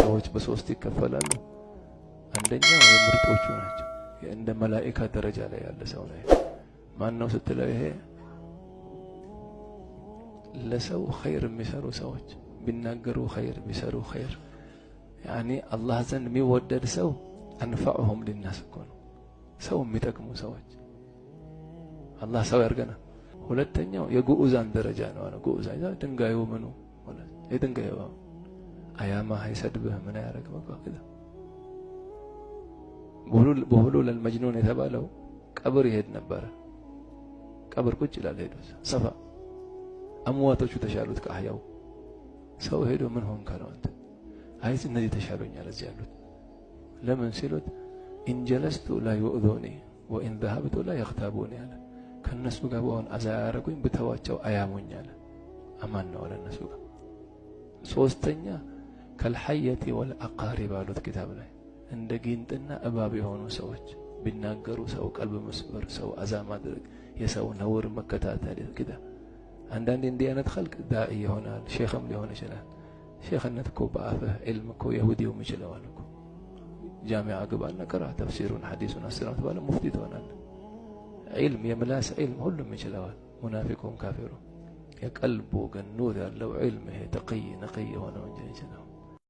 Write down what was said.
ሰዎች በሶስት ይከፈላሉ። አንደኛው የምርጦቹ ናቸው። እንደ መላኢካ ደረጃ ላይ ያለ ሰው ነው። ማን ነው ስትለው ይሄ ለሰው ኸይር የሚሰሩ ሰዎች ቢናገሩ ኸይር ቢሰሩ ኸይር፣ ያኒ አላህ ዘንድ የሚወደድ ሰው አንፈዑሁም ሊናስ እኮ ነው። ሰው የሚጠቅሙ ሰዎች አላህ ሰው ያርገናል። ሁለተኛው የግዑዛን ደረጃ ነው። ግዑዛን ድንጋዩ ምኑ የድንጋዩ አያማ አይሰድብህ ምን አያረግ በቃ በሁሉል አልመጅኑን የተባለው ቀብር ይሄድ ነበረ። ቀብር ቁጭ ይላል ሄዶ ሰፋ አምዋቶቹ ተሻሉት ከአህያው። ሰው ሄዶ ምን ሆንክ አለው አንተ። አይ እነዚህ ተሻሉኛል እዚህ ያሉት። ለምን ሲሉት إن جلست لا يؤذوني وإن ذهبت لا يغتابوني አለ። ከእነሱ ጋር በሆን አዛ አያረጉኝ ብተዋቸው አያሙኝ አለ። አማን ነው አለ እነሱ ጋር። ሶስተኛ كالحية والعقارب አሉት ኪታብ ላይ እንደ ጊንጥና እባብ የሆኑ ሰዎች ቢናገሩ ሰው ቀልብ መስበር፣ ሰው አዛ ማድረግ፣ የሰው ነውር መከታተል ኪታብ። አንዳንዴ እንዲህ አይነት ኸልቅ ዳኢ ይሆናል፣ ሼኽም ሊሆን ይችላል። ሼኽነት እኮ በአፍህ ዒልም እኮ የሁዲውም ይችለዋል እኮ። ጃሚዓ ግባና ቅራ ተፍሲሩን ሐዲሱን 10 ዓመት በኋላ ሙፍቲ ትሆናለህ። ዒልም የምላስ ዒልም ሁሉም ይችለዋል፣ ሙናፊቁም ካፊሩ። የቀልቡ ግን ኑር ያለው ዒልም ይሄ ተቅይ ነቅይ የሆነው እንጂ ይችለው።